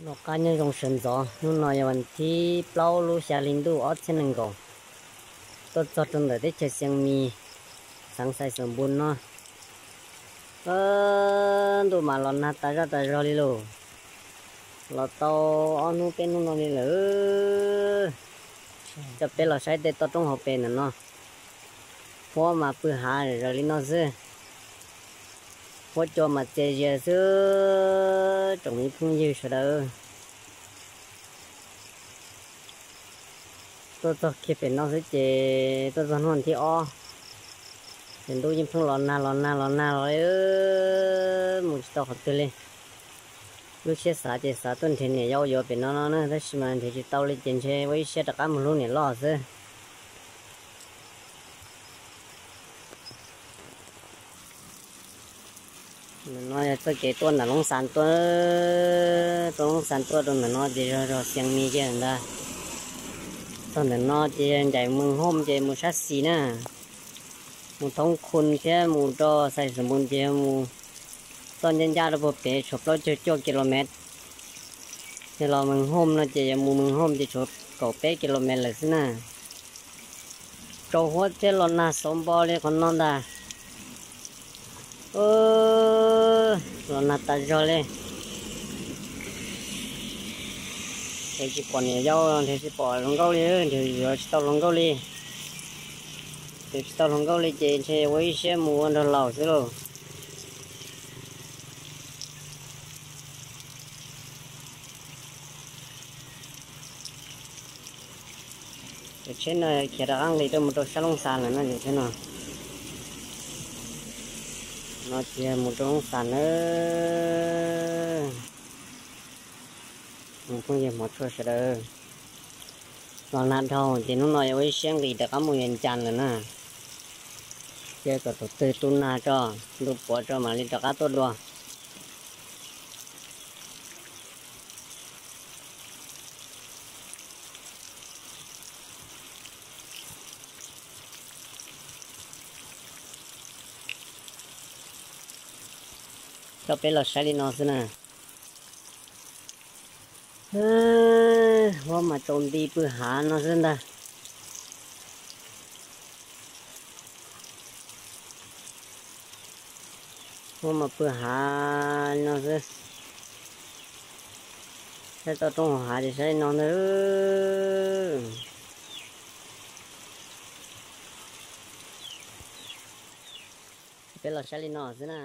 Noj qab nyob zoo sawv ntxov, hnub no yog vas thib plaub lub xya hli ntuj ob txhiab nees nkaum. Tuaj txog rau ntawm teb chaws Xiav Mis, xeev Xais Xoom Npus no. Ntuj mas los nag tas zoj tas zog li lauj. Los tau ob hnub peb hnub no li lawm. Coj peb los saib tej toj roob hauv pes ntawm no. Huab mas pw hav zom zaws li no xwb. Huab cua mas txias zias xwb tsoom me phooj ywg sawv daws. Tuaj txog kiag pem no xwb ces tuaj txog hnub thib ob, ces ntuj yeej pheej los nag los nag los nag los li, mus tsis tau qhov twg li. Lub siab xav ces xav tuaj nrhiav niam yau yuav pem no no na, tab sis mas nrhiav tsis tau li ces ntshe ua ib siab rov qab mus hlub niam loj xwb. Ntawm no yog txoj kev tuaj ntawm Loob Xas tuaj, tuaj Loob Xas tuaj rau ntawm no ces yog zos Xiav Mis kiag ntag. Txog ntawm no ces yog ncaim Mees Hooj ces mus sab xis na, mus Thoob Khun thiab mus rau Xais Xoom Npus ces yog mus txoj ncaj ncaj rau puag pem tshuav plaub caug cuaj ki lus mev. Yog los Mees Hooj no ces yog mus Mees Hooj ces tshuav kaum peb ki lus mev lawm xwb na. Tsaus huab thiab los nag xauv npo li qhov no ntag. Los nag tas zog li. Nrhiav tsis pom niam yau, nrhiav tsis pom hluas nkauj li, nrhiav yuav tsis tau hluas nkauj li. Nrhiav tsis tau hluas nkauj li ces ntshe ua ib siab mus ua nraug laus xwb lauj. Cov tsheb no khiav rov qab nqis tuaj mus rau sab Loob Xas lawm no ces tsheb no. No ces mus rau Loob Xas nawb. Phooj ywg hmov tshua sawv daws, los nag dhau ces hnub no yuav ua ib siab nqis rov qab mus Vias Cas lawm na. Cia kom thaum twg tu nag tso, ntuj puav tso mam li rov qab tuaj dua. Coj peb los saib li no xwb na. Huab mas tsaus nti pw hav no xwb ntag. Huab mas pw hav no xwb. Saib toj roob hauv hav ces saib li no ntag. Peb los saib li no xwb na.